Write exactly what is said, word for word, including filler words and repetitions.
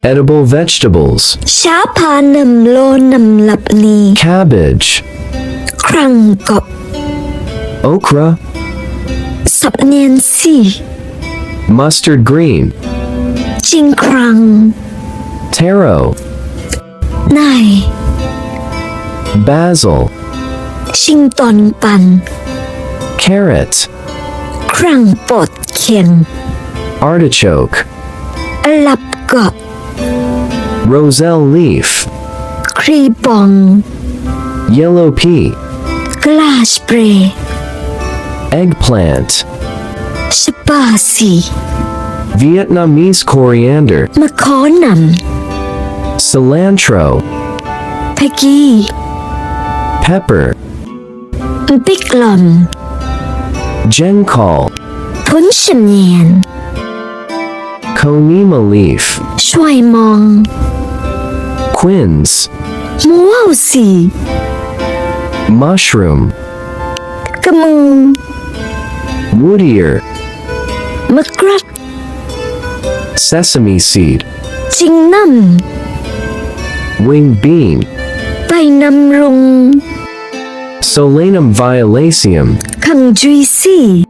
Edible vegetables. Sha hpa nam law nam lap ni. Cabbage. Hkrang kawp. Okra. Sapnian si. Mustard green. Jinghkrang. Taro. Nai. Basil. Shingtawn pan. Carrot. Hkrang pawt hkyeng. Artichoke. Alap kawp. Roselle leaf. Hkribawng. Yellow pea. Gala shapre. Eggplant. Shaba si. Vietnamese coriander. Mahkaw nam. Cilantro. Hpaki. Pepper. Npik lawm. Jengkol. Hpun shanyen. Conema leaf. Shwai mawng. Quince. Mawau si. Mushroom. Kamu. Wood ear. Makrat. Sesame seed. Jingnam. Wing bean. Bainam rung. Solanum violaceum. Hkangjui si.